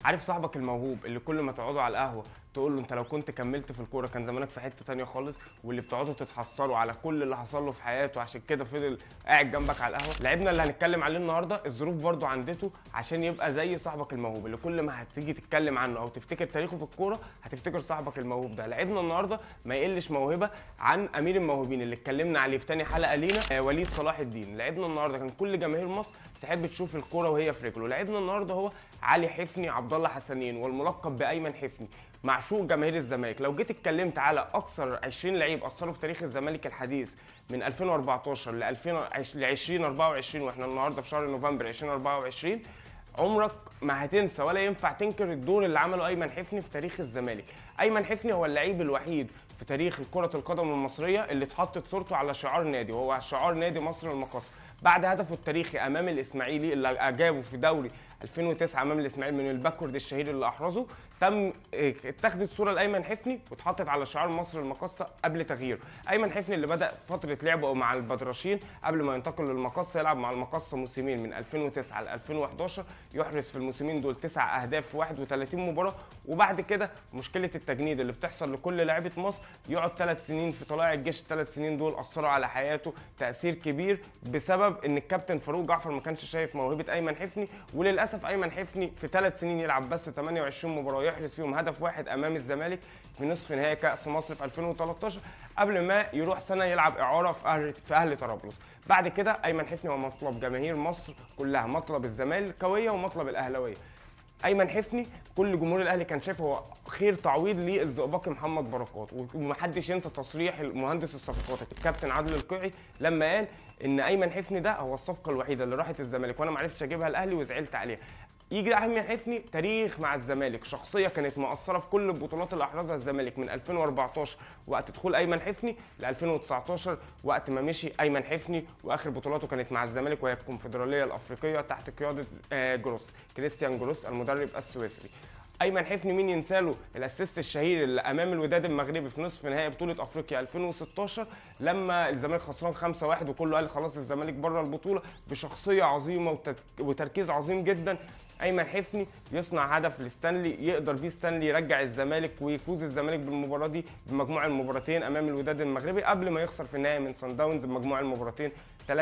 عارف صاحبك الموهوب اللي كل ما تقعدوا على القهوة تقول له انت لو كنت كملت في الكورة كان زمانك في حتة تانية خالص، واللي بتقعدوا تتحسروا على كل اللي حصل له في حياته عشان كده فضل قاعد جنبك على القهوة؟ لعيبنا اللي هنتكلم عليه النهارده الظروف برضو عندته عشان يبقى زي صاحبك الموهوب اللي كل ما هتيجي تتكلم عنه او تفتكر تاريخه في الكورة هتفتكر صاحبك الموهوب ده. لعيبنا النهارده ما يقلش موهبة عن امير الموهوبين اللي اتكلمنا عليه في تاني حلقة لينا، وليد صلاح الدين. لعيبنا النهارده كان كل جماهير مصر تحب تشوف الكورة وهي في رجله. لعيبنا النهارده هو علي حفني عبد الله حسنين، والملقب بايمن حفني، معشوق جماهير الزمالك. لو جيت اتكلمت على اكثر 20 لعيب اثروا في تاريخ الزمالك الحديث من 2014 ل 2024، واحنا النهارده في شهر نوفمبر 2024، عمرك ما هتنسى ولا ينفع تنكر الدور اللي عمله ايمن حفني في تاريخ الزمالك. ايمن حفني هو اللعيب الوحيد في تاريخ كرة القدم المصرية اللي اتحطت صورته على شعار نادي، وهو شعار نادي مصر المقاصة، بعد هدفه التاريخي امام الاسماعيلي اللي جابه في دوري 2009 امام الاسماعيلي من ال backward الشهير اللي احرزه. تم اتخذت صوره لايمن حفني واتحطت على شعار مصر المقاصه قبل تغييره. ايمن حفني اللي بدا فترة لعبه مع البدرشين قبل ما ينتقل للمقاصه، يلعب مع المقاصه موسمين من 2009 ل 2011، يحرز في الموسمين دول 9 اهداف في 31 مباراة. وبعد كده مشكلة التجنيد اللي بتحصل لكل لاعيبه مصر، يقعد 3 سنين في طلائع الجيش. ال3 سنين دول اثروا على حياته تاثير كبير بسبب ان الكابتن فاروق جعفر ما كانش شايف موهبة ايمن حفني. وللاسف ايمن حفني في 3 سنين يلعب بس 28 مباراة، يحرز فيهم هدف واحد امام الزمالك في نصف نهائي كاس مصر في 2013، قبل ما يروح سنة يلعب اعاره في اهل طرابلس. بعد كده ايمن حفني هو مطلب جماهير مصر كلها، مطلب الزمالكاويه ومطلب الاهلاوية. ايمن حفني كل جمهور الاهلي كان شايف هو خير تعويض للزئبقي محمد بركات، ومحدش ينسى تصريح المهندس الصفقات الكابتن عادل القيعي لما قال ان ايمن حفني ده هو الصفقة الوحيدة اللي راحت الزمالك وانا ما عرفتش اجيبها الاهلي وزعلت عليها. يجي ايمن حفني تاريخ مع الزمالك، شخصية كانت مؤثرة في كل البطولات اللي احرزها الزمالك من 2014 وقت دخول ايمن حفني ل 2019 وقت ما مشي ايمن حفني، واخر بطولاته كانت مع الزمالك وهي الكونفدراليه الافريقية تحت قيادة جروس، كريستيان جروس المدرب السويسري. ايمن حفني مين ينساله ال assist الشهير اللي امام الوداد المغربي في نصف نهائي بطوله افريقيا 2016 لما الزمالك خسران 5-1 وكله قال خلاص الزمالك بره البطولة، بشخصية عظيمة وتركيز عظيم جدا ايمن حفني يصنع هدف لستانلي يقدر بيه ستانلي يرجع الزمالك ويفوز الزمالك بالمباراة دي بمجموع المباراتين امام الوداد المغربي قبل ما يخسر في النهائي من سان داونز بمجموع المباراتين 3-1.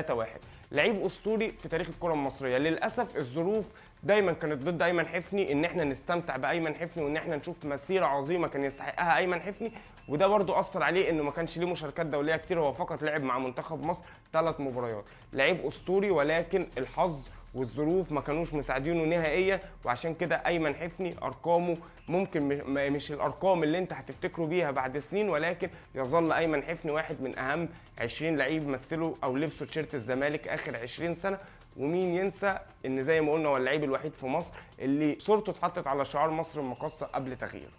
لعيب اسطوري في تاريخ الكره المصرية. للاسف الظروف دايما كانت ضد ايمن حفني ان احنا نستمتع بايمن حفني وان احنا نشوف مسيره عظيمة كان يستحقها ايمن حفني، وده برضو اثر عليه انه ما كانش ليه مشاركات دولية كتير، هو فقط لعب مع منتخب مصر 3 مباريات. لعيب اسطوري ولكن الحظ والظروف ما كانوش مساعدينه نهائيا، وعشان كده ايمن حفني ارقامه ممكن مش الارقام اللي انت هتفتكره بيها بعد سنين، ولكن يظل ايمن حفني واحد من اهم 20 لعيب مثلوا او لبسوا تيشيرت الزمالك اخر 20 سنة. ومين ينسى ان زي ما قلنا هو اللعيب الوحيد في مصر اللي صورته اتحطت على شعار مصر المقاصه قبل تغييره.